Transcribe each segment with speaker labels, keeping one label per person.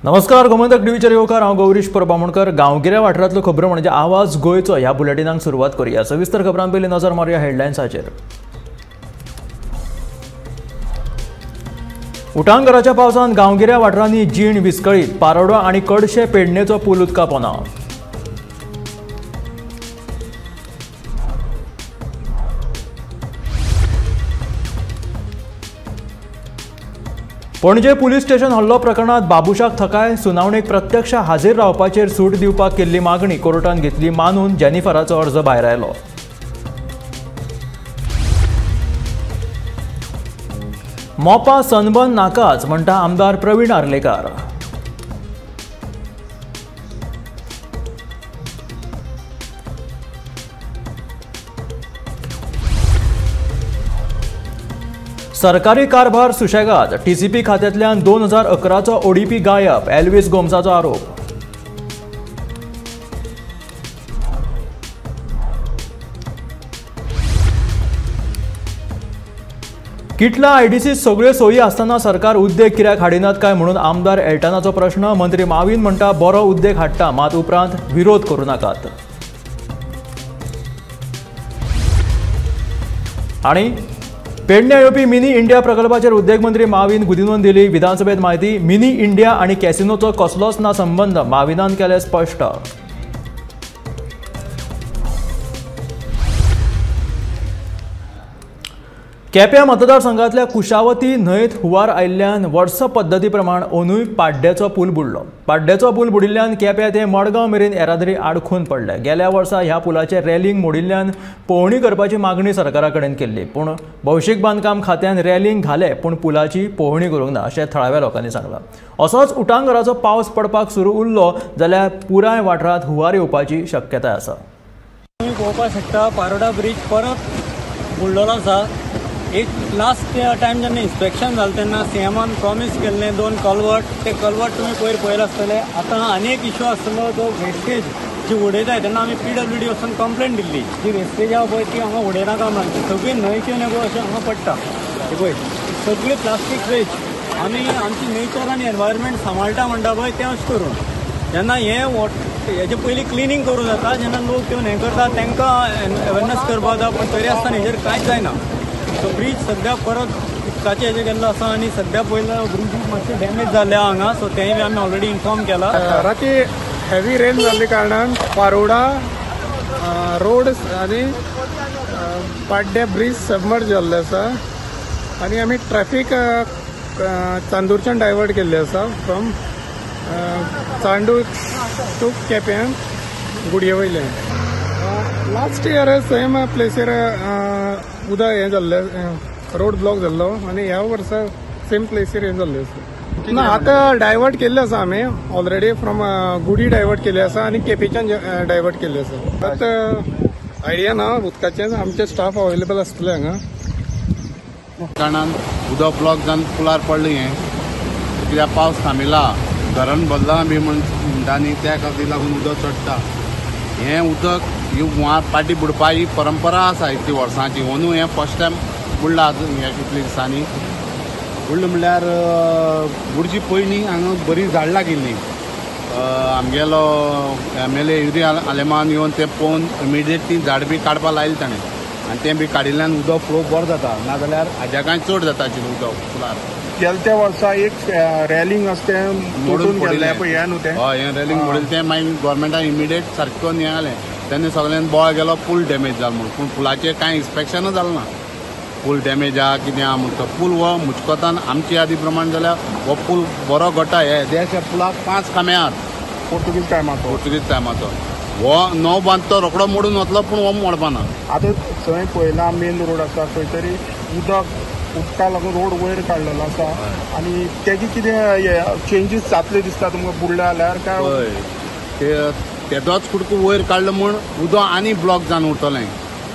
Speaker 1: नमस्कार, गोमंतक टीव्हीचेर येवकार. हांव गौरीश परबामणकर. गांवगिऱ्या वाठारांतल्यो खबरो म्हणजे आवाज गोंयचो ह्या बुलेटिनाक सुरवात करूया. सविस्तर खबरां पयलीं नजर मारुया हेडलायन्साचेर. उटांगराच्या पावसान गांवगिऱ्या वाठारांनी जीण विस्कळीत. पारोडो आनी कडशे पेडणेचो पूल उदका पोना. पणजे पुलीस स्टेशन हल्लो प्रकरणात बाबुशाक थकाय. सुनावणेक प्रत्यक्ष हाजीर रावपाचेर सूट दिवपाक केल्ली मागणी कोर्टान घेतली मानून जेनिफराचो अर्ज भायर आयलो. मोपा सनबर्न नाकाच म्हणटा आमदार प्रवीण आर्लेकार. सरकारी कारभार सुशेगाद. टीसीपी खात्यांतल्यान 2011चो ओडीपी गायब. एल्विस गोम्साचो आरोप. किटला आयडीसी सगळ्यो सोयी आसतना सरकार उद्देग कित्याक हाडिनात काय म्हणून आमदार एल्टनाचो प्रश्न. मंत्री माविन म्हणटा बरो उद्देग हाडटा, मात उपरांत विरोध करूं नाकात. आनी पेडण्या येवपी मिनी इंडिया प्रकल्पाचेर उद्देगमंत्री माविन गुदिनोन दिली विधानसभेत म्हायती. मिनी इंडिया आनी कॅसिनोचो कसलोच ना संबंद, माविनान केलें स्पश्ट. केप्यां मतदारसंघांतल्या कुशावती न्हंयेत हुंवार आयिल्ल्यान वर्स पद्दती प्रमाण अंदूय पाड्ड्याचो पूल बुडलो. पाड्ड्याचो पूल बुडिल्ल्यान केप्यां ते मडगांव मेरेन येरादारी आडखून पडल्या. गेल्या वर्सा ह्या पुलाचें रेलिंग मोडिल्ल्यान पळोवणी करपाची मागणी सरकारा कडेन केल्ली, पूण भौशीक बांदकाम खात्यान रेलिंग घालें पूण पुलाची पळोवणी करूंक ना अशें थळाव्या लोकांनी सांगलां. असोच उटांगराचो पावस पडपाक सुरू उरलो जाल्यार पुराय वाठारांत हुंवार येवपाची शक्यताय आसा.
Speaker 2: तुमी पळोवपाक शकता पारोडा ब्रीज परत बुडलेलो आसा. एक लास्ट टायम जेन्ना इन्स्पेक्शन जालें तेन्ना सीएमान प्रॉमीस केल्लें 2 कलवर्ट, ते कलवर्ट तुमी पयर पळयले आसतले. आतां आनी एक इशू आसलो तो वेस्टेज जी उडयताय तेन्ना आमी पीडब्ल्यूडी वचून कंप्लेन दिल्ली, जी वेस्टेज आहा पळय ती हांगा उडयनाका म्हणून. सगळी न्हंयची न्हय पळय अशें हांगा पडटा, पळय सगळी प्लास्टीक वेस्ट. आमी आमची नेचर आनी एनवायरमेंट सांबाळटा म्हणटा पळय तें अशें करून जेन्ना हें हेजे पयलीं क्लिनींग करूं जाता, जेन्ना लोक येवन हें करता तांकां अवेरनस करपाक जाता, पूण तरी आसतना हेजेर कांयच जायना. सो ब्रीज सद्या परत उदकाचे हेजे गेल्लो आसा आनी सद्या पयलो ब्रीज मातशें डॅमेज जाल्लें हांगा, सो तेंय बी आमी ऑलरेडी इन्फॉर्म केला.
Speaker 3: राती हेवी रेन जाल्ले कारणान पारोडा रोड आनी पाड्ड्या ब्रीज सबमर्ज जाल्ले आसा आनी आमी ट्रॅफीक चांदूरच्यान डायवर्ट केल्ले आसा फ्रॉम चांदूर टू केप्यां गुडये वयल्यान. लास्ट इयर सेम प्लेसीर उदक हें जाल्लें, रोड ब्लॉक जाल्लो आनी ह्या वर्सा सेम प्लेसीर हें जाल्लें आसा. ना आतां डायवर्ट केल्लें आसा आमी ऑलरेडी फ्रॉम गुडी डायवर्ट केल्लें आसा आनी केपेंच्यान डायवर्ट केल्लें आसा. आतां आयडिया ना उदकाचें, आमचे स्टाफ अवेलेबल आसतले हांगा.
Speaker 4: कारणान उदक ब्लॉक जावन पुलार पडलें हें, कित्याक पावस थांबिला, धरण भरलां बी म्हणटा न्ही, त्या खातीर लागून उदक चडटा. हें उदक ही हुंवार पाटी बुडपा ही परंपरा आसा इतली वर्सांची. अंदू हें फर्स्ट टायम बुडलां ह्या कितल्या दिसांनी बुडलें म्हणल्यार बुडची पयलीं हांगा बरी झाड लागिल्लीं. आमगेलो एमएलए युरी आलेमान येवन तें पळोवन इमिडिएटली झाड बी काडपाक लायलें ताणें आनी तें बी काडिल्ल्यान उदक फ्लो बरो जाता, नाजाल्यार हाज्या कांय चड जाता आशिल्लें उदक पुलार.
Speaker 3: गेल्या त्या वर्सा एक रेलिंग आसा तें मोडून गेल्लें पळय, हें न्हू तें?
Speaker 4: हय, हें रेलिंग मोडिल्लें तें मागीर गोवोरमेंटान इमिडिएट सारकें करून हें जालें तेन्ना सगळ्यान बोळ गेलो, पूल डॅमेज जालो म्हणून. पूण पुलाचेर कांय इन्स्पेक्शनूच जालें ना, पूल डॅमेज आहा कितें आहा म्हणून. तो पूल हो मुचकोतान आमचे यादी प्रमाण जाल्यार हो पूल बरो घटा. हे देशा पुलाक 5 खांबे आहात
Speaker 3: पोर्तुगीज टायमाचो.
Speaker 4: पोर्तुगीज टायमाचो हो नवो बांद तो रोकडो मोडून वतलो, पूण हो मोडपाना.
Speaker 3: आतां थंय पळयला मेन रोड आसा खंय तरी उदक उदका लागून रोड वयर काडलेलो आसा आनी तेजी कितें चेंजीस जातले दिसता तुमकां बुडले जाल्यार काय?
Speaker 4: हय, ते तेदोच कुडको वयर काडलो म्हूण उदक आनी ब्लॉक जावन उरतलें,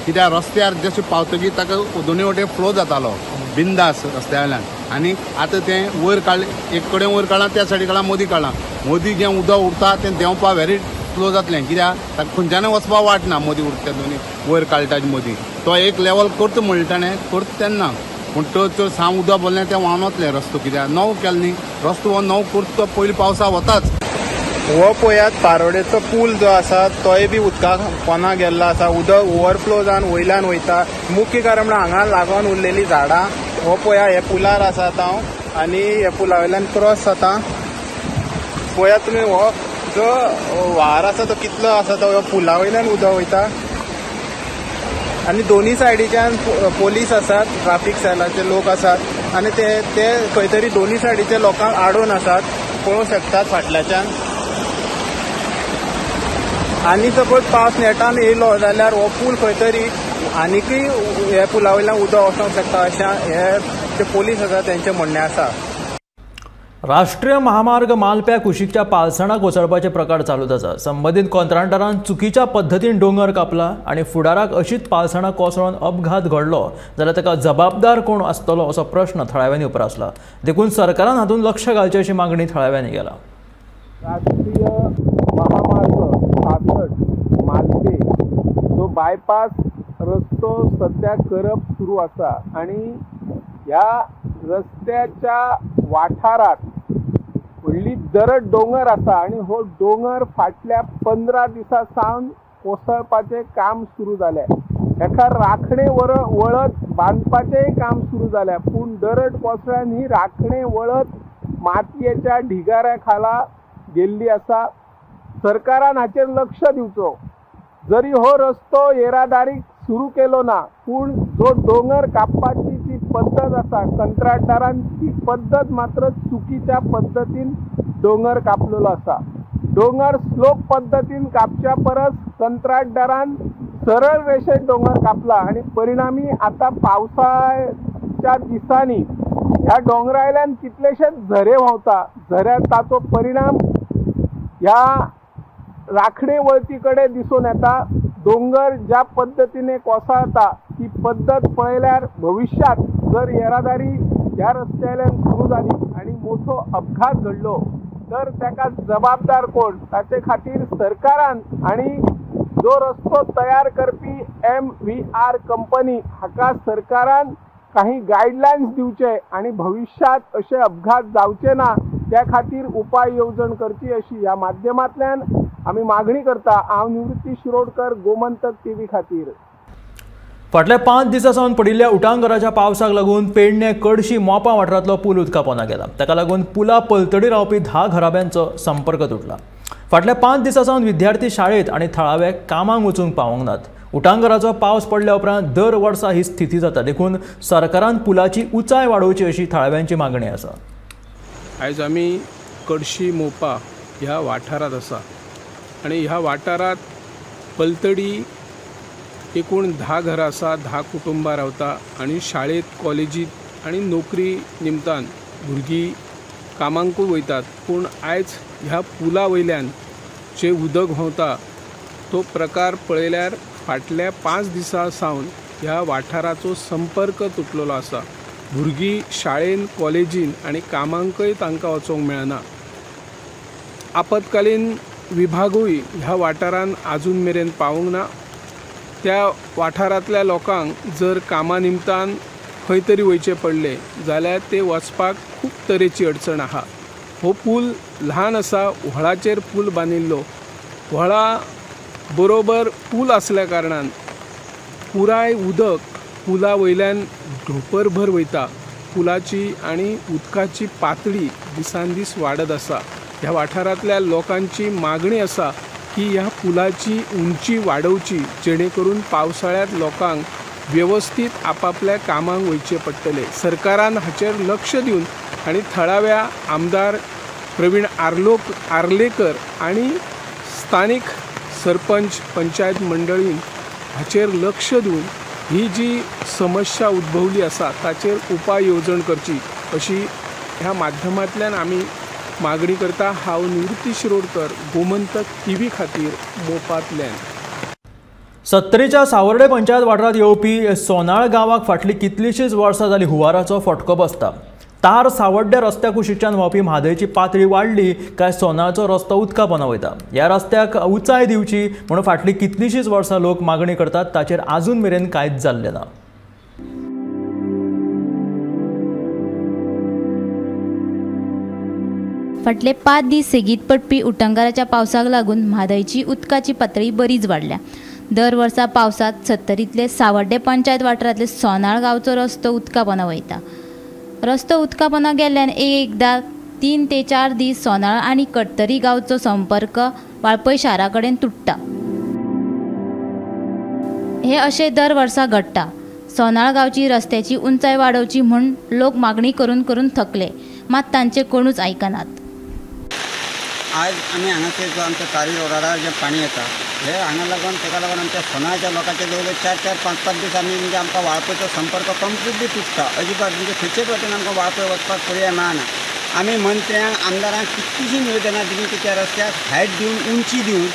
Speaker 4: कित्याक रस्त्यार जशें पावतकीर ताका दोनूय वटेन फ्लो जातालो बिंदास रस्त्या वयल्यान. आनी आतां तें वयर काडलें, एक कडेन वयर काडलां, त्या सायडी काडलां, मदीं काडलां, मदीं जें उदक उरता तें देंवपाक व्हेरी स्लो जातलें, कित्याक ताका खंयच्यानूय वचपाक वाट ना. मदीं उरता दोनूय वयर काडटा मदीं तो एक लेवल करता म्हणलें ताणें, करता तेन्ना. पूण तो तर साम उदक भरलें तें व्हांवन वतलें रस्तो, कित्याक नवो केलो न्ही रस्तो, हो नवो करता तो पयलीं पावसा वताच.
Speaker 5: हो पळयात पारोडेचो पूल जो आसा तोय बी उदका पोना गेल्लो आसा. उदक ओवरफ्लो जावन वयल्यान वयता. मुख्य कारण म्हणल्यार हांगा लागून उरलेली झाडां. हो पळया हे पुलार आसात हांव आनी हे पुला वयल्यान क्रॉस जाता. पळयात तुमी हो जो व्हार आसा तो कितलो आसा, तो पुला वयल्यान उदक वयता. आनी दोनी सायडीच्यान पोलीस आसात, ट्राफीक सेलाचे लोक आसात आनी ते ते खंय तरी दोनी सायडीचे लोकांक आडोवन आसात, पळोवंक शकतात फाटल्याच्यान. आनी सपोज पावस नेटान येयलो जाल्यार हो पूल खंय तरी आनीकय हे पुला वयल्यान उदक वचोंक शकता अशें हे जे पोलीस आसात तेंचें म्हणणें आसा.
Speaker 1: राष्ट्रीय महामार्ग मालप्या कुशीकच्या पालसणां कोसळपाचे प्रकार चालूच आसा. संबंदीत कॉन्ट्राक्टरान चुकीच्या पद्दतीन दोंगर कापला आनी फुडाराक अशीच पालसणां कोसळून अपघात घडलो जाल्यार ताका जबाबदार कोण आसतलो असो प्रश्न थळाव्यांनी उप्रासला. देखून सरकारान हातूंत लक्ष घालचें अशी मागणी थळाव्यांनी केला.
Speaker 6: राष्ट्रीय महामार्ग 66 मालपे जो बायपास रस्तो सध्या करप सुरू आसा आनी ह्या रस्त्याच्या वाठारात व्हडली दरड दोंगर आसा आनी हो दोंगर फाटल्या 15 दिसां सावन कोसळपाचें काम सुरू जालें. हेका राखणे वळत बांदपाचेंय काम सुरू जालें, पूण दरड कोसळ्यान ही राखणे वळत मातयेच्या ढिगाऱ्या खाला गेल्ली आसा. सरकारान हाचेर लक्ष दिवचो. जरी हो रस्तो येरादारीक सुरू केलो ना, पूण जो दोंगर कापपाची जी पद्दत आसा कंत्राटदारान ती पद्दत मात्र चुकीच्या पद्दतीन दोंगर कापलेलो आसा. दोंगर स्लोप पद्दतीन कापच्या परस कंत्राटदारान सरळ रेशेत दोंगर कापला आनी परिणामी आतां पावसाच्या दिसांनी ह्या दोंगरा वयल्यान कितलेशेच झरे व्हांवता. झऱ्यात ताचो परिणाम ह्या राखणे वळती कडेन दिसून येता. दोंगर ज्या पद्दतीने कोसळता ती पद्दत पळयल्यार भविष्यात जर येरादारी ह्या रस्त्यावयल्यान सुरू जाली आनी मोठो अपघात घडलो तर ताका जबाबदार कोण? ताचे खातीर सरकारान आनी जो रस्तो तयार करपी MVR company हाका सरकारान काही गायडलायन्स दिवचे आनी भविष्यात अशे अपघात जावचे ना त्या खातीर उपाय येवजण करची अशी ह्या माध्यमांतल्यान आमी मागणी करता. हांव निवृत्ती शिरोडकर, गोमंतक टीव्ही खातीर.
Speaker 1: फाटल्या 5 दिसां सावन पडिल्ल्या उटांगराच्या पावसाक लागून पेडणे कडशी मोपा वाठारांतलो पूल उदका पोंदा गेला. ताका लागून पुला पलतडी रावपी 10 घराब्यांचो संपर्क तुटला. फाटल्या 5 दिसां सावन विद्यार्थी शाळेंत आनी थळावे कामांक वचूंक पावूंक नात. उटांगराचो पावस पडल्या उपरांत दर वर्सा ही स्थिती जाता, देखून सरकारान पुलाची उंचाय वाडोवची अशी थळाव्यांची मागणी आसा.
Speaker 3: आयज आमी कडशी मोपा ह्या वाठारांत आसा आनी ह्या वाठारांत पलतडी एकूण 10 घरां आसा, 10 कुटुंबां रावता आनी शाळेंत, कॉलेजींत आनी नोकरी निमतान भुरगीं कामांकूय वयतात. पूण आयज ह्या पुला वयल्यान जें उदक व्हांवता तो प्रकार पळयल्यार फाटल्या 5 दिसां सावन ह्या वाठाराचो संपर्क तुटलेलो आसा. भुरगीं शाळेन, कॉलेजीन आनी कामांकय तांकां वचोंक मेळना. आपत्कालीन विभागूय ह्या वाठारान आजून मेरेन पावूंक ना. त्या वाठारांतल्या लोकांक जर कामा निमतान खंय तरी वयचें पडलें जाल्यार ते वचपाक खूब तरेची अडचण आसा. हो पूल ल्हान आसा, व्हळाचेर पूल बांदिल्लो. व्हळा बरोबर पूल आसल्या कारणान पुराय उदक पुला वयल्यान ढोपरभर वयता. पुलाची आनी उदकाची पातळी दिसान दीस वाडत आसा. ह्या वाठारांतल्या लोकांची मागणी आसा की ह्या पुलाची उंची वाडोवची, जेणे करून पावसाळ्यांत लोकांक व्यवस्थीत आपापल्या कामांक वयचें पडटलें. सरकारान हाचेर लक्ष दिवन आनी थळाव्या आमदार प्रवीण आर्लेकर आनी स्थानीक सरपंच पंचायत मंडळीन हाचेर लक्ष दिवन ही जी समस्या उद्भवली आसा ताचेर उपाय येवजण करची अशी ह्या माध्यमांतल्यान आमी मागणी करता. हांव निवृत्ती शिरोडकर, गोमंतक टीव्ही खातीर मोपांतल्यान.
Speaker 1: सत्तरीच्या सावर्डे पंचायत वाठारांत येवपी सोनाळ गांवाक फाटली कितलीशीच वर्सां जाली हुंवाराचो फटको बसता. तार सावर्डे रस्त्या कुशीच्यान व्हांवपी म्हादयची पातळी वाडली काय सोनाळचो रस्तो उदका पोंदा वयता. ह्या रस्त्याक उंचाय दिवची म्हणून फाटली कितलीशीच वर्सां लोक मागणी करतात, ताचेर आजून मेरेन कांयच जाल्लें ना.
Speaker 7: फाटले 5 दीस सेगीत पडपी उटंगाराच्या पावसाक लागून म्हादयची उदकाची पातळी बरीच वाडल्या. दर वर्सा पावसांत सत्तरींतले सावड्डे पंचायत वाठारांतले सोनाळ गांवचो रस्तो उदका पोंदा वयता. रस्तो उदका पोंदा गेल्ल्यान एकदा 3 ते 4 दीस सोनाळ आनी कडतरी गांवचो संपर्क वाळपय शारा कडेन तुट्टा. हे अशें दर वर्सा घडटा. सोनाळ गांवची रस्त्याची उंचाय वाडोवची म्हूण लोक मागणी करून करून थकले, मात तांचे कोणूच आयकनात.
Speaker 8: आज आमी हांगासर जो आमच्या तारी रोडार जें पाणी येता हे हांगा लागून ताका लागून आमच्या सोनाळच्या लोकांचे जवळ 4 4 5 5 दीस आमी म्हणजे आमकां वाळपयचो संपर्क कंप्लिटली तुटता. अजिबात म्हणजे खंयचेच वाटेन आमकां वाळपय वचपाक पर्याय मेळना. आमी मंत्र्यांक आमदारांक कितलीशीं निवेदनां दिलीं की त्या रस्त्याक हायट दिवन उंची दिवन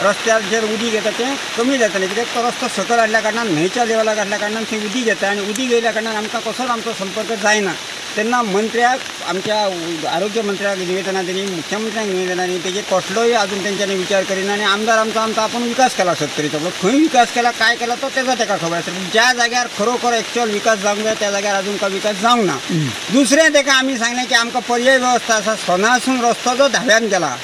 Speaker 8: रस्त्यार जें उदीक येता तें कमी जातलें, कित्याक तो रस्तो सकयल हाडल्या कारणान न्हंयच्या लेवलाक हाडल्या कारणान थंय उदीक येता आनी उदीक येयल्या कारणान आमकां कसोच आमचो संपर्क जायना. तेन्ना मंत्र्याक आमच्या आरोग्य मंत्र्याक निवेदनां दिलीं, मुख्यमंत्र्यांक निवेदनां दिलीं, तेजेर कसलोय आजून तेंच्यांनी विचार करिना. आनी आमदार आमचो आमचो आपूण विकास केला सत्तरीचो, पूण खंय विकास केला काय केला तो तेजो तेका खबर आसा. पूण ज्या जाग्यार खरोखर एक्चुअल विकास जावंक जाय त्या जाग्यार आजून काय विकास जावंक ना. दुसरें तेका आमी सांगलें की आमकां पर्याय वेवस्था आसा, सोनाळसून रस्तो जो धाव्यान गेला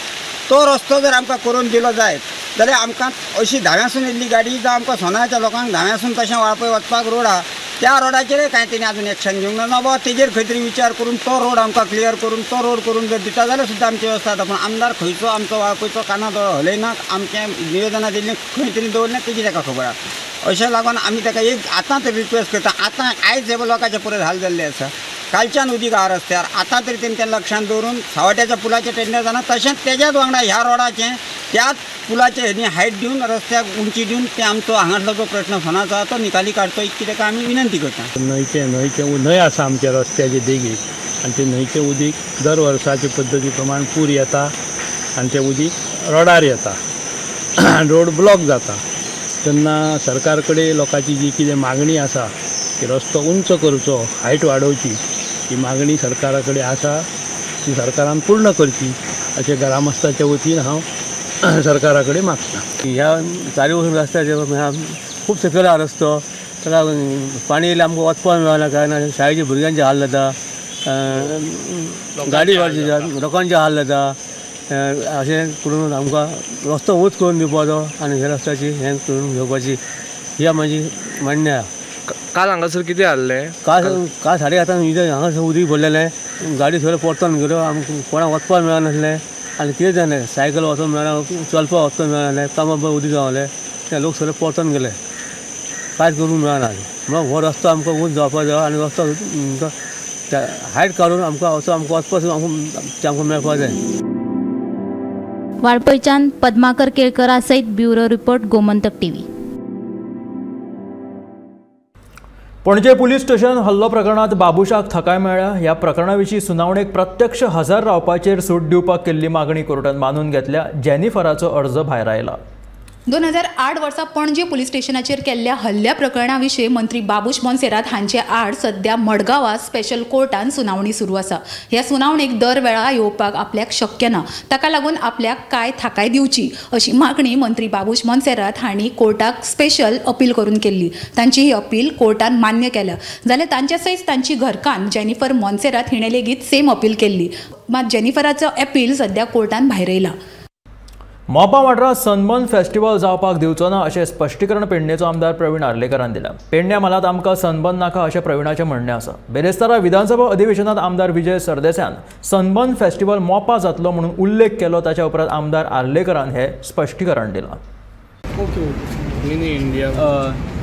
Speaker 8: तो रस्तो जर आमकां करून दिलो जायत जाल्यार आमकां अशी धाव्यासून येयल्ली गाडी जावं आमकां सोनाळच्या लोकांक धाव्यासून तशें वाळपय वचपाक रोड आहा त्या रोडाचेरय कांय तेणी आजून एक्शन घेवंक ना. ना बाबा तेजेर खंय तरी विचार करून तो रोड आमकां क्लियर करून तो रोड करून जर दिता जाल्यार सुद्दां आमची वेवस्था जाता. पूण आमदार खंयचो आमचो वाळपयचो काना दोळो हलयना, आमचें निवेदनां दिल्लीं खंय तरी दवरलें तेजी ताका खबर आहा. अशें लागून आमी ताका एक आतां तरी रिक्वेस्ट करता, आतां आयज हे लोकांचे परत हाल जाल्ले आसा, कालच्यान उदीक आहा रस्त्यार, आतां तरी तेणी तें लक्षांत दवरून सावड्याच्या पुलाचें टेंडर जाना, तशेंच तेज्याच वांगडा ह्या रोडाचें त्याच पुलाचें हेणी हायट दिवन रस्त्याक उंची दिवन ते आमचो हांगासलो जो प्रश्न सोनाचो आहा तो निकाली काडचो इतकी ताका आमी विनंती करता.
Speaker 9: न्हंयचें न्हंय आसा आमच्या रस्त्याचे देगेक आनी ते न्हंयचें उदीक दर वर्साचे पद्दती प्रमाण पूर येता आनी तें उदीक रोडार येता, रोड ब्लॉक जाता. तेन्ना सरकार कडेन लोकांची जी कितें मागणी आसा की रस्तो उंच करचो, हायट वाडोवची, ही मागणी सरकारा कडेन आसा, ती सरकारान पूर्ण करची अशें ग्रामस्थाच्या वतीन हांव सरकारा कडेन मागता.
Speaker 10: ह्या चारी वचून रस्त्याचेर खूब सकयल आहा रस्तो, ताका पाणी येयल्यार आमकां वचपाक मेळना, काय ना, शाळेच्या भुरग्यांचे हाल जाता, गाडी लोकांचे हाल जाता. अशें करून आमकां रस्तो उंच करून दिवपाचो आनी ह्या रस्त्याची हें करून घेवपाची ही म्हाजी मान्य आहा.
Speaker 11: काल हांगासर कितें जाल्लें?
Speaker 10: काल 7:30 हांगासर उदीक भरलेलें, गाडी सगळें परतून गेल्यो, आमकां कोणाक वचपाक मेळनासलें आनी कितें जालें, सायकल वचोंक मेळना, चलपाक वचोंक मेळनासलें, कामाक उदीक गावलें, ते लोक सगळे परतून गेले, कांयच करूंक मेळना. म्हणून हो रस्तो आमकां उंच जावपाक जाय आनी रस्तो हायट काडून आमकां असो आमकां वचपाक आमकां मेळपाक जाय.
Speaker 7: वाळपयच्यान पद्माकर केळकरा सयत bureau report, Gomantak TV.
Speaker 1: Panaji police station हल्लो प्रकरणात बाबुशाक थाकाय मेळ्ळ्या. ह्या प्रकरणा विशीं सुनावणेक प्रत्यक्ष हजर रावपाचेर सूट दिवपाक केल्ली मागणी कोर्टान मानून घेतल्या. जेनिफराचो अर्ज भायर आयला.
Speaker 12: 2008 वर्सा पणजे पुलीस स्टेशनाचेर केल्ल्या हल्ल्या प्रकरणा विशीं मंत्री बाबूश मोन्सेरात हांचे आड सध्या मडगांवां स्पेशल कोर्टान सुनावणी सुरू आसा. ह्या सुनावणेक दर वेळा येवपाक आपल्याक शक्य ना, ताका लागून आपल्याक कांय थाकाय दिवची अशी मागणी मंत्री बाबूश मोन्सेरात हांणी कोर्टाक स्पेशल अपील करून केल्ली. तांची ही अपील कोर्टान मान्य केल्या. जाल्यार तांच्या सयत तांची घरकान्न जेनिफर मोन्सेरात हिणें लेगीत सेम अपील केल्ली. मात जेनिफराचो अपील सध्या कोर्टान भायर येयला.
Speaker 1: मोपा वाठारांत सनबर्न फेस्टिवल जावपाक दिवचो ना अशें स्पश्टीकरण पेडणेचो आमदार प्रवीण आर्लेकरान दिलां. पेडण्या म्हालांत आमकां सनबर्न नाका अशें प्रवीणाचें म्हणणें आसा. बेरेस्तारा विधानसभा अधिवेशनांत आमदार विजय सरदेसायान सनबर्न फेस्टिवल मोपा जातलो म्हणून उल्लेख केलो. ताच्या उपरांत आमदार आर्लेकरान हें स्पश्टीकरण दिलां.
Speaker 11: ओके मिनी इंडिया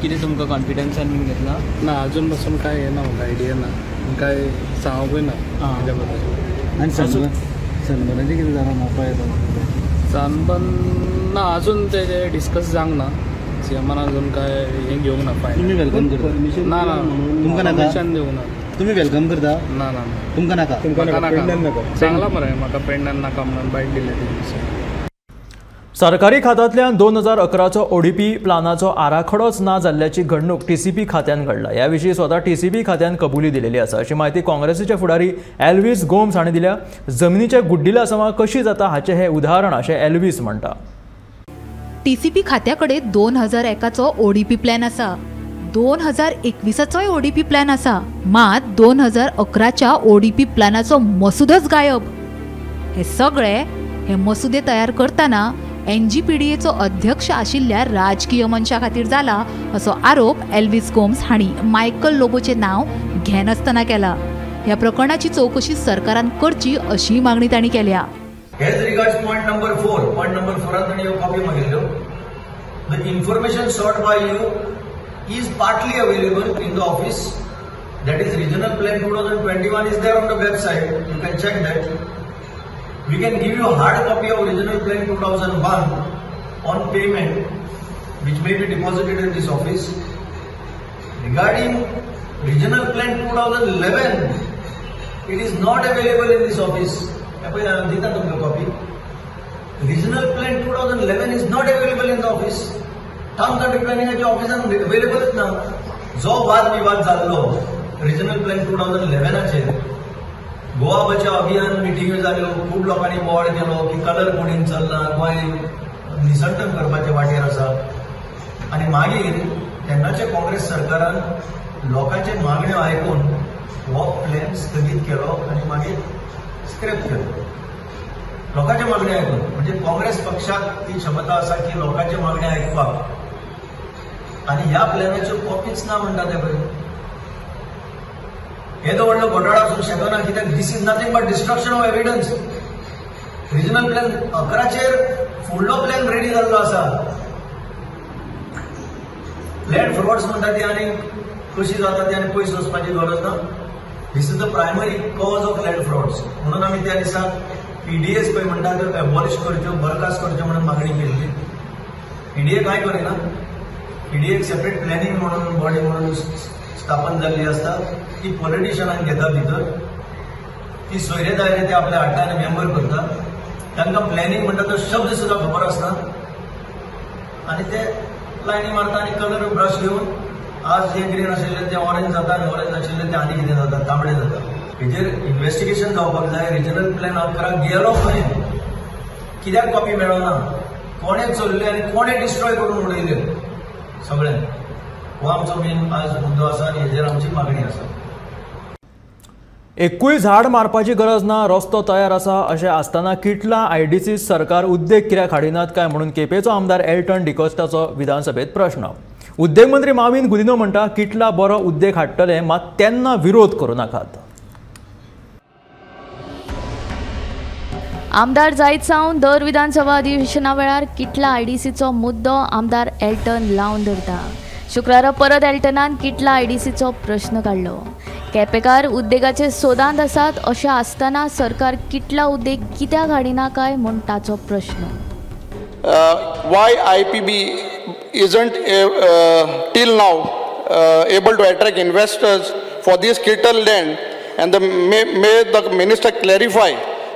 Speaker 2: कितें तुमकां कॉन्फिडन्सान बीन घेतला
Speaker 3: ना? अजून पासून काय हे ना, म्हाका आयडिया ना, काय सांगूंकूय ना हेज्या बद्दल.
Speaker 2: आनी सनबर्नाचें कितें जालां मोपा येता?
Speaker 3: सनबर्न ना अजून ते डिस्कस जावंक ना, सीएमान अजून काय हें घेवंक ना. फायनल
Speaker 2: तुमी welcome करता?
Speaker 3: ना ना,
Speaker 2: तुमकां नाका
Speaker 3: परमिशन दिवंक ना.
Speaker 2: तुमी welcome करता?
Speaker 3: ना ना,
Speaker 2: तुमकां नाका?
Speaker 3: नाका सांगला मरे म्हाका पेडण्यान नाका म्हणून बायट दिले तेणी.
Speaker 1: सरकारी खात्यांतल्यान 2011चो ओडीपी प्लानाचो आराखडोच ना जाल्ल्याची घडणूक टीसीपी खात्यान घडला. ह्या विशीं स्वता टीसीपी खात्यान कबुली दिलेली आसा अशी म्हायती काँग्रेसीचे फुडारी एल्वीस गोम्स हांणी दिल्या. जमनीचे गुड्डिला समा कशी जाता हाचें हें उदाहरण अशें एल्वीस म्हणटा.
Speaker 12: टीसीपी खात्या कडेन 2001चो ओडीपी प्लॅन आसा, 2021चोय ओडीपी प्लॅन आसा, मात 2011च्या ओडीपी प्लॅनाचो मसुदोच गायब. हे सगळे हे मसुदे तयार करतना एनजीपीडीएचो अध्यक्ष आशिल्ल्या राजकीय मनशा खातीर जाला असो आरोप एल्विस गोम्स हांणी मायकल लोबोचें नांव घेनासतना केला. ह्या प्रकरणाची चवकशी सरकारान करची अशी मागणी तांणी केल्या.
Speaker 13: As regards point number 4, point number 4 तांणी ह्यो copy मागिल्ल्यो. The information sought by you is partly available in the office. That is regional plan 2021 is there on the website. You can check that. We can give you a hard copy of regional plan 2001 on payment, which may be deposited in this office. Regarding regional plan 2011, it is not available in this office. दिता तुमकां copy. Regional plan 2011 is not available in the office. Town country प्लॅनिंगाच्या ऑफिसान अवेलेबलच ना. जो वाद विवाद जाल्लो regional plan 2011 Goa बचाव अभियान मिटिंग्यो जाल्यो, खूब लोकांनी बोवाळ केलो की कलर कोडीन चल्ला, गोंय निसंटन करपाचे वाटेर आसा. आनी मागीर तेन्नाचे काँग्रेस सरकारान लोकांचे मागण्यो आयकून हो प्लॅन स्थगीत केलो आनी मागीर स्क्रॅप केलो. लोकांचे मागणे आयकून म्हणजे काँग्रेस पक्षाक ती क्षमता आसा की लोकांचे मागणे आयकपाक, आनी ह्या प्लॅनाच्यो कॉपीच ना म्हणटा ते पळय. येदो व्हडलो घोटाळो आसूंक शकना, कित्याक this is nothing but destruction of evidence. Regional plan 11 फुडलो प्लॅन रेडी जाल्लो आसा. लँड फ्रॉड्स म्हणटा ती आनी कशी जाता ती आनी पयस वचपाची गरज ना. This is the primary cause of land frauds. म्हणून आमी त्या दिसा पीडीएस पळय म्हणटा त्यो एबॉलिश करच्यो, बरखास्त करच्यो म्हणून मागणी केल्ली. पीडीए कांय करिना, पीडीए सेपरेट प्लॅनिंग म्हणून बॉडी म्हणून स्थापन जाल्ली आसता, ती पॉलिटिशनांक घेता भितर, ती सोयरे दायरे ते आपल्या हाडटा आनी मेंबर करता. तांकां प्लॅनिंग म्हणटा तो शब्द सुद्दां खबर आसना आनी ते लायनी मारता आनी कलर ब्रश घेवन आज जे ग्रीन आशिल्ले ते ऑरेंज जाता आनी ऑरेंज आशिल्ले ते आनी कितें जाता, तांबडे जाता. हेजेर इन्वेस्टिगेशन जावपाक जाय. रिजनल प्लॅन 11 गेलो खंय, कित्याक कॉपी मेळना, कोणें चोरले आनी कोणें डिस्ट्रॉय करून उडयले सगळें, हो आमचो मेन आज मुद्दो आसा आनी हेजेर आमची मागणी आसा.
Speaker 1: एकूय झाड मारपाची गरज ना, रस्तो तयार आसा अशें आसतना किटला आयडीसी सरकार उद्देग कित्याक हाडिनात काय म्हणून केपेंचो आमदार एल्टन डिकोस्टाचो विधानसभेत प्रश्न. उद्देग मंत्री माविन गुदिन्हो म्हणटा किटला बरो उद्देग हाडटले, मात तेन्ना विरोध करूं नाकात.
Speaker 14: आमदार जायत सावन दर विधानसभा अधिवेशना वेळार किटला आयडीसीचो मुद्दो आमदार एल्टन लावन धरता. शुक्रारा परत एल्टनान किटला आयडीसीचो प्रश्न काडलो. केपेकार उद्देगाचे सोदांत आसात अशें आसतना सरकार किटला उद्देग कित्याक हाडिना काय म्हूण ताचो प्रश्न.
Speaker 15: Why IPB isn't till now able to attract investors for this Kittel land, and the may the minister clarify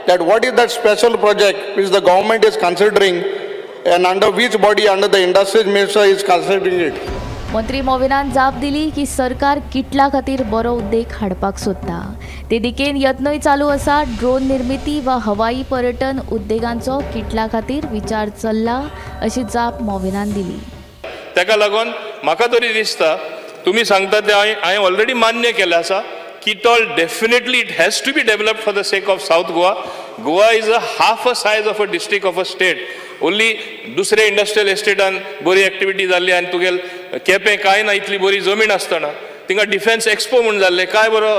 Speaker 15: that what is that special project which the government is considering and under which body under the industries minister is considering it.
Speaker 14: मंत्री मोविनान जाप दिली की सरकार किटला खातीर बरो उद्देग हाडपाक सोदता, ते दिकेन यत्नय चालू आसा. ड्रोन निर्मिती वा हवाई पर्यटन उद्देगांचो किटला खातीर विचार चल्ला अशी जाप मोविनान दिली.
Speaker 16: ताका लागून म्हाका तरी दिसता तुमी सांगता ते हांवें ऑलरेडी मान्य केलें आसा. Kitol definitely it has to be developed for the sake of South Goa. Goa is a half a size of a district of a state. Only दुसरे इंडस्ट्रियल एस्टेटान बरी एक्टिविटी जाल्ली आनी तुगेल केपें कांय ना इतली बरी जमीन आसतना थिंगा डिफेन्स एक्सपो म्हूण जाल्लें, काय बरो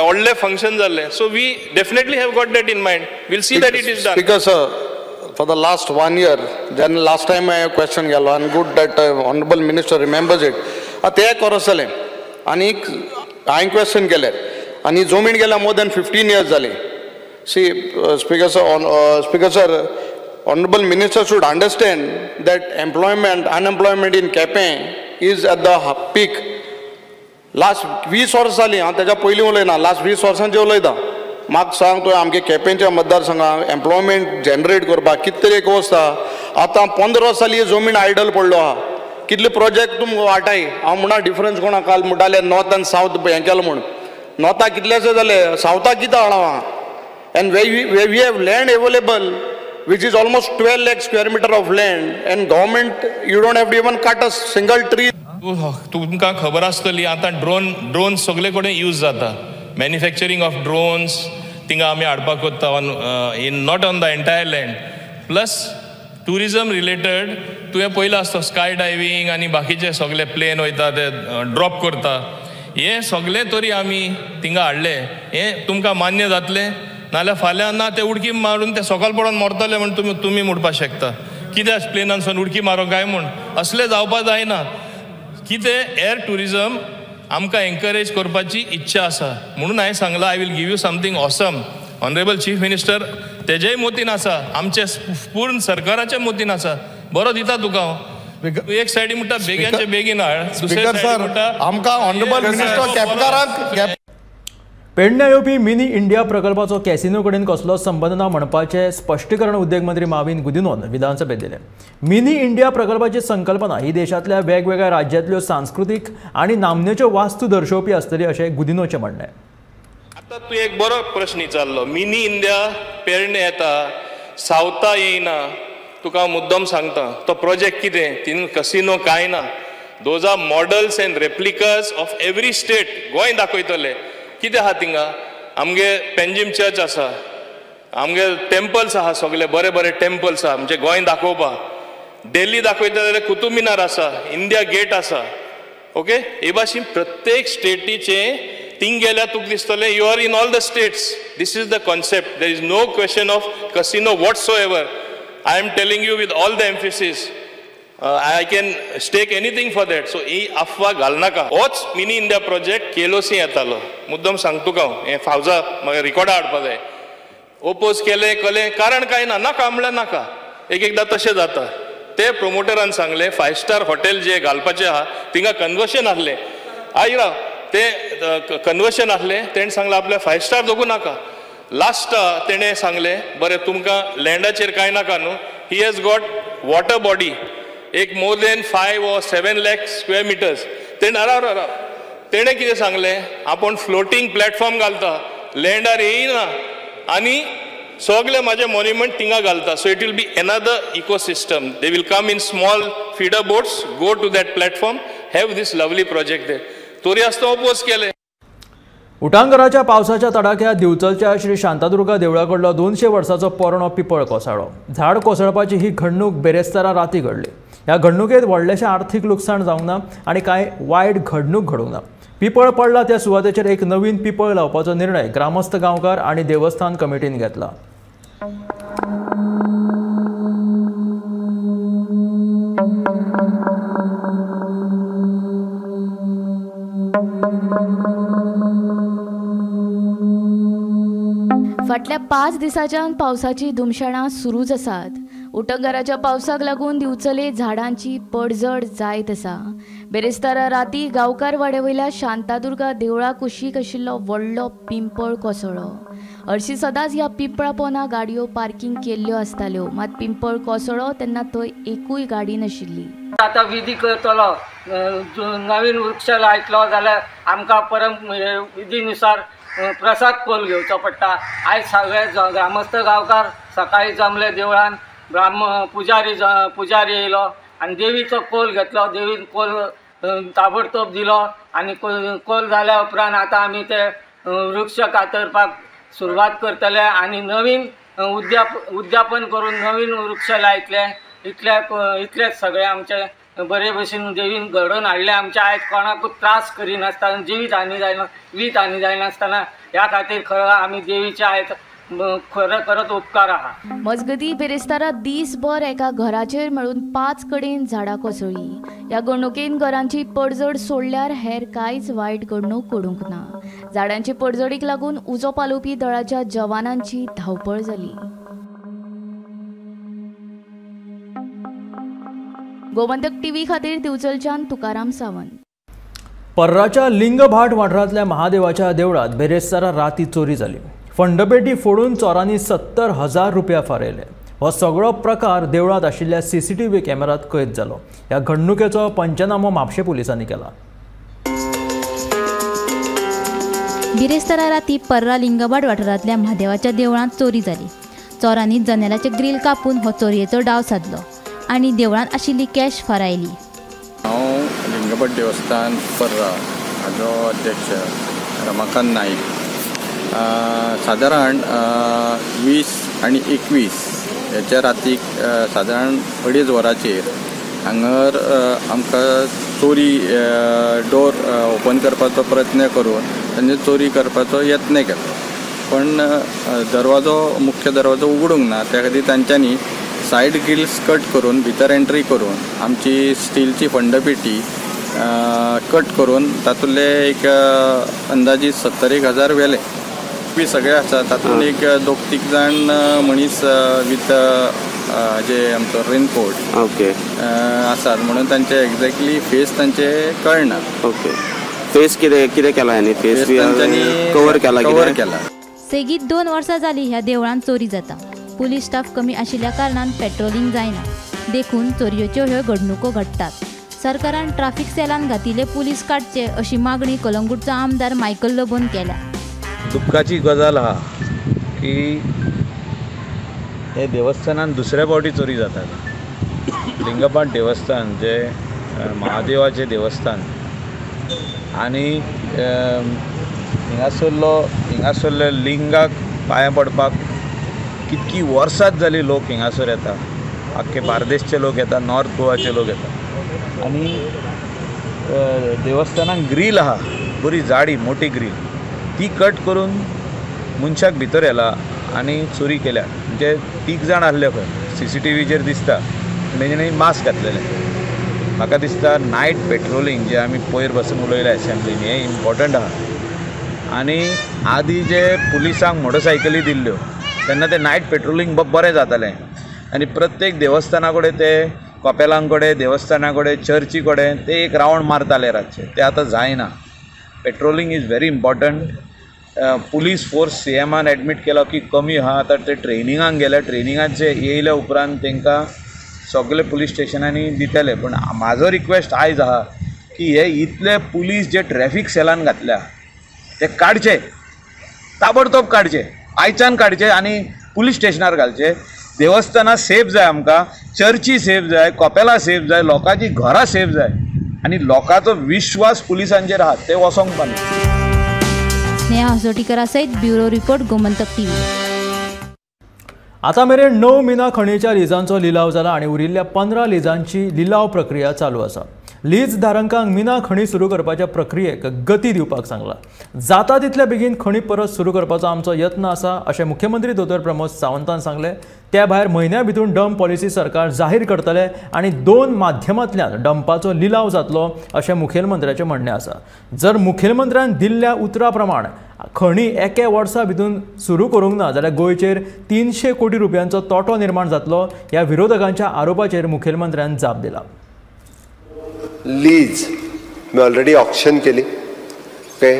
Speaker 16: व्हडलें फंक्शन जाल्लें. So we definitely have got that in mind. We'll see that it is done.
Speaker 15: Speaker sir, for the last 1 year, then last time I question गेलो आनी good that honourable minister remembers it. तें कोरस जालें आनी हांवें question केलें आनी जमीन गेल्या मोर दॅन 15 इयर्स जाली. See speaker sir, speaker sir, honourable minister should understand that employment, unemployment in Quepem is at the peak. Last 20 वर्सां जालीं, हांव तेज्या पयलीं उलयना, लास्ट 20 वर्सांचें उलयता. म्हाका सांग तुवें आमगे केपेंच्या मतदारसंघाक एम्प्लॉयमेंट जनरेट करपाक कितें तरी एक वस्ता. आतां 15 वर्सां जाली जमीन आयडल पडलो आहा. कितले प्रोजेक्ट तुमकां वाटाय. हांव म्हणा डिफरन्स कोणा काल म्हणटाले नॉर्थ आनी सावथ हें केलां म्हूण. नॉर्थाक कितलेशे जाले, सावथाक कितें हाडलां आहा. And we have land available which is almost 12 lakh square meter of land, and government, you don't have to even cut a single tree.
Speaker 16: तुमकां खबर आसतली आतां ड्रोन सगळे कडेन यूज जाता. मॅन्युफॅक्चरींग ऑफ ड्रोन्स, थिंगा आमी हाडपाक कोत्ता on in not on the entire land. Plus tourism related तुवें पयलां आसतो स्काय डायवींग आनी बाकीचे सगळे प्लेन वयता ते ड्रॉप करता, हें सगळें तरी आमी थिंगा हाडलें. हें तुमकां मान्य जातलें? नाल्यार फाल्यां ना ते उडकी मारून ते सकयल पडोन मरतले म्हूण तुमी म्हणपाक शकता कित्याक प्लेनानसून उडकी मारूंक काय म्हूण. असलें जावपाक जायना. कितें एअर ट्युरिजम आमकां एनकरेज करपाची इच्छा आसा म्हणून हांवें सांगलां I will give you something awesome. Honourable chief minister तेजेय मोतीन आसा, आमचे पूर्ण सरकाराच्या मोतीन आसा. बरो दिता तुका हांव. एक सायडी म्हणटा बेगीनचे बेगीन हाड, दुसरे सायडी म्हणटा
Speaker 15: आमकां ऑनरेबल मिनिस्टर केपकाराक.
Speaker 1: पेडण्या येवपी मिनी इंडिया प्रकल्पाचो कॅसिनो कडेन कसलोच संबंद ना म्हणपाचें स्पश्टीकरण उद्देग मंत्री माविन गुदिनोन विधानसभेत दिलें. मिनी इंडिया प्रकल्पाची संकल्पना ही देशांतल्या वेगवेगळ्या राज्यांतल्यो सांस्कृतीक आनी नामनेच्यो वास्तू दर्शोवपी आसतली अशें गुदिनोचें म्हणणें.
Speaker 16: आतां तूं एक बरो प्रश्न विचारलो. मिनी इंडिया पेडणे येता, सावथा येयना. तुका हांव मुद्दम सांगता तो प्रोजेक्ट कितें, तितून कसिनो कांय ना. Those are models and replicas of every state. Goa दाखयतले कितें आहा थिंगा. आमगे पेंजीम चर्च आसा, आमगे टेम्पल्स आहा, सगळे बरे बरे टेम्पल्स आहा आमचे गोंय दाखोवपाक. दिल्ली दाखयता जाल्यार कुतूब मिनार आसा, इंडिया गेट आसा. ओके, हे भाशेन प्रत्येक स्टेटीचे थिंग गेल्यार तुका दिसतलें you are in all the states. This is the concept. There is no question of casino whatsoever. I am telling you with all the emphasis. I can stake anything for that. So ही अफवा घालनाका. होच mini India project केलोसी येतालो. मुद्दम सांगता तुका हांव, हें फावजा म्हाका रिकॉर्डा हाडपा जाय. ओपोज केलें कलें कारण कांय ना, नाका म्हणल्यार नाका. एक एकदां तशें जाता. ते प्रोमोटरान सांगलें 5 स्टार हॉटेल जे घालपाचें आहा थिंगा कन्वर्शन आसलें. आयज राव, तें कन्वर्शन आसलें. तेणें सांगलें आपल्या 5 स्टार दवरूं नाका. लास्ट तेणें सांगलें बरें तुमकां लँडाचेर कांय नाका न्हू, he has got water body एक more than 5 or 7 lakh square meters. तेणें राव राव तेणें कितें सांगलें, आपूण फ्लोटींग प्लॅटफॉर्म घालता, लँडार येयना आनी सगळे म्हाजे मॉन्युमेंट थिंगा घालता. So it will be another ecosystem. They will come in small feeder boats, go to that platform, have this lovely project they. तरी आसतना ओपोज केलें.
Speaker 1: उटांगराच्या पावसाच्या तडाख्यात दिवचलच्या श्री शांतादुर्गा देवळाकडलो 200 वर्सांचो पोरणो पिपळ कोसळ्ळो. झाड कोसळपाची ही घडणूक बेरेस्तारा राती घडली. ह्या घडणुकेत व्हडलेशें आर्थीक लुकसाण जावंक ना आनी कांय वायट घडणूक घडूंक ना. पिपळ पडला त्या सुवातेचेर एक नवीन पिपळ लावपाचो निर्णय ग्रामस्थ गांवकार आनी देवस्थान कमिटीन घेतला.
Speaker 14: फाटल्या 5 दिसांच्यान पावसाची धुमशेणां सुरूच आसात. उटंगाराच्या पावसाक लागून दिवचले झाडांची पडझड जायत आसा. बेरेस्तारा राती गांवकार वाड्यावयल्या शांतादुर्गा देवळा कुशीक आशिल्लो व्हडलो पिंपळ कोसळ्ळो. हरशीं सदांच ह्या पिंपळा पोना गाडयो पार्किंग केल्ल्यो आसताल्यो, मात पिंपळ कोसळ्ळो तेन्ना थंय एकूय गाडी नाशिल्ली.
Speaker 17: आतां विधी करतलो, नवीन वृक्ष लायतलो जाल्यार आमकां परम विधीनुसार प्रसाद कोल घेवचो पडटा. आयज सगळे ग्रामस्थ गांवकार सकाळी जमले देवळान, ब्राह्मण पुजारी येयलो आनी देवीचो कोल घेतलो. देवीन कोल ताबडतोब दिलो आनी कोल जाल्या उपरांत आतां आमी ते वृक्ष कातरपाक सुरवात करतले आनी नवीन उद्यापन करून नवीन वृक्ष लायतले. इतलेच सगळे आमचे बरे भशेन देवीन घडोवन हाडले. आमच्या आयज कोणाकूच त्रास करिनासतना, जिवीत हानी जायना, वीत हानी जायनासतना, ह्या खातीर खरो आमी देवीचे आयज खरें खरंच उपकार आहा.
Speaker 14: मजगती बेरेस्तारा दीसभर एका घराचेर मेळून 5 कडेन झाडां कोसळ्ळी. ह्या घडणुकेन घरांची पडझड सोडल्यार हेर कांयच वायट घडणूक घडूंक ना. झाडांचे पडझडीक लागून उजो पालोवपी दळाच्या जवानांची धांवपळ जाली. गोमंतक टीव्ही खातीर दिवचलच्यान तुकाराम सावंत.
Speaker 1: पर्राच्या लिंगभाट वाठारांतल्या महादेवाच्या देवळात बेरेस्तारा राती चोरी जाली. फंडपेटी फोडून चोरांनी 70,000 रुपया फारयले. हो सगळो प्रकार देवळांत आशिल्ल्या सीसीटीव्ही कॅमेऱ्यांत कैद जालो. ह्या घडणुकेचो पंचनामो म्हापशें पुलिसांनी केला.
Speaker 7: बिरेस्तारा राती पर्रा लिंगभाट वाठारांतल्या म्हादेवाच्या देवळांत चोरी जाली. चोरांनी जनेलाचे ग्रील कापून हो चोरयेचो डाव सादलो आनी देवळांत आशिल्ली कॅश फारायली.
Speaker 18: हांव लिंगभट देवस्थान पर्रा हाजो अध्यक्ष रमाकांत नाईक. सादारण 20 आनी 21 ह्याच्या रातीक सादारण 2:30 वरांचेर हांगर आमकां चोरी डोर ओपन करपाचो प्रयत्न करून तांणी चोरी करपाचो यत्न केलो, पण दरवाजो मुख्य दरवाजो उगडूंक ना. त्या खातीर तांच्यांनी सायड ग्रिल्स कट करून भितर एंट्री करून आमची स्टीलची फंडपेटी कट करून तातूंतले एक अंदाजी 70 हजार व्हेले बी सगळे आसा. तातूंत एक 2-3 जाण मनीस विथ जे आमचो रेनकोट
Speaker 19: ओके
Speaker 18: आसात म्हणून तांचे एक्झॅक्टली फेस तांचे कळना.
Speaker 19: ओके, फेस कितें कितें केला ह्यांनी? फेस कवर केला,
Speaker 18: कवर केला.
Speaker 7: सेगीत 2 वर्सां जाली ह्या देवळांत चोरी जाता. पुलीस स्टाफ कमी आशिल्ल्या कारणान पेट्रोलिंग जायना, देखून चोरयेच्यो ह्यो घडणुको घडटात. सरकारान ट्राफिक सेलान घातिल्ले पुलीस काडचे अशी मागणी कलंगूटचो आमदार मायकल लोबोन केल्या.
Speaker 20: दुःखाची गजाल आहा की हे देवस्थानान दुसऱ्या फावटी चोरी जातात. लिंगपाट देवस्थान जे महादेवाचें देवस्थान आनी हिंगासरलो लिंगाक पांयां पडपाक कितकी वर्सांच जाली लोक हिंगासर येता. आख्खे बार्देशचे लोक येता, नॉर्थ गोवाचे लोक येता. आनी देवस्थानाक ग्रील आहा, बरी जाडी मोठी ग्रील, ती कट करून मनशाक भितर येला आनी चोरी केल्या. म्हणजे 3 जाण आसले खंय, CCTVचेर दिसता, तेंच्यांनी मास्क घातलेले. म्हाका दिसता नायट पेट्रोलिंग जे आमी पयर बसून उलयले एसेंब्लीन, हें इम्पॉर्टंट आहा. आनी आदी जे पुलिसांक मोटरसायकली दिल्ल्यो तेन्ना ते नायट पेट्रोलिंग बरें जातालें. आनी प्रत्येक देवस्थाना कडेन ते कपेलां कडेन, देवस्थाना कडेन, चर्ची कडेन ते एक रावंड मारताले रातचे. ते आतां जायना. Patrolling is very important. Police force CMान admit केलो की कमी आहा, आतां ते ट्रेनिंगाक गेले. ट्रेनिंगाचे येयल्या उपरांत तांकां सगळे पुलीस स्टेशनांनी दितले. पूण म्हाजो रिक्वेस्ट आयज आहा की हे इतले पुलीस जे ट्रॅफिक सेलान घातल्या ते काडचे, ताबडतोब काडचे, आयच्यान काडचे आनी पुलीस स्टेशनार घालचे. देवस्थानां सेफ जाय आमकां, चर्ची सेफ जाय, कपेलां सेफ जाय, लोकांची घरां सेफ जाय आनी लोकांचो विश्वास पुलिसांचेर आहा ते वचोंक पाना.
Speaker 7: स्नेहा हसोटीकरा सहित ब्युरो रिपोर्ट, गोमंतक टीव्ही.
Speaker 1: आतां मेरेन 9 मिना खणीच्या लिजांचो लिलाव जाला आनी उरिल्ल्या 15 लिजांची लिलाव प्रक्रिया चालू आसा. लीज धारकांक मिना खणी सुरू करपाच्या प्रक्रियेक गती दिवपाक सांगला. जाता तितल्या बेगीन खणी परत सुरू करपाचो आमचो यत्न आसा अशें मुख्यमंत्री दोतोर प्रमोद सावंतान सांगलें. त्या भायर म्हयन्या भितर डंप पॉलिसी सरकार जाहीर करतले आनी 2 माध्यमांतल्यान डंपाचो लिलाव जातलो अशें मुखेलमंत्र्याचें म्हणणें आसा. जर मुखेलमंत्र्यान दिल्ल्या उतरा प्रमाण खणी एके वर्सा भितर सुरू करूंक ना जाल्यार गोंयचेर 300 कोटी रुपयांचो तोटो निर्माण जातलो ह्या विरोधकांच्या आरोपाचेर मुखेलमंत्र्यान जाप दिला.
Speaker 21: लीज आमी ऑलरेडी ऑक्शन केली, ओके.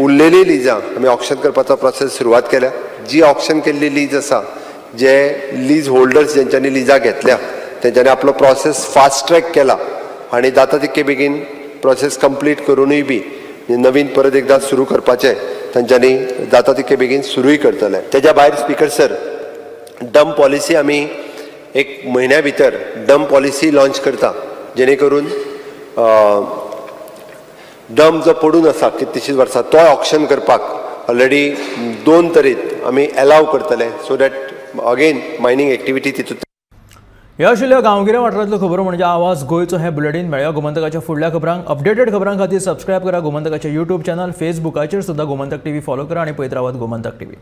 Speaker 21: उरलेली लिजां आमी ऑक्शन करपाचो प्रोसेस सुरवात केल्या. जी ऑक्शन केल्ली लीज आसा, जे लीज होल्डर्स जेंच्यांनी लिजां घेतल्या तेंच्यांनी आपलो प्रोसेस फास्ट ट्रॅक केला आनी जाता तितके बेगीन प्रोसेस कंप्लीट करुनूय बी नवीन परत एकदां सुरू करपाचें तेंच्यांनी जाता तितके बेगीन सुरूय करतले. तेज्या भायर स्पीकर सर, डंप पॉलिसी आमी एक म्हयन्या भितर डंप पॉलिसी लॉन्च करता, जेणे करून डंप जो पडून आसा कितलीशींच वर्सां तोय ऑक्शन करपाक ऑलरेडी 2 तरेन आमी एलाव करतले, so that again mining activity तितूंत.
Speaker 1: ह्या आशिल्ल्या गांवगिऱ्या वाठारांतल्यो खबरो म्हणजे आवाज गोंयचो हें बुलेटीन. मेळया गोमंतकाच्या फुडल्या खबरांक. अपडेटेड खबरां खातीर सबस्क्रायब करा गोमंतकाचें यूट्यूब चॅनल, फेसबुकाचेर सुद्दां गोमंतक टीव्ही फॉलो करा आनी पळयत रावात गोमंतक टीव्ही.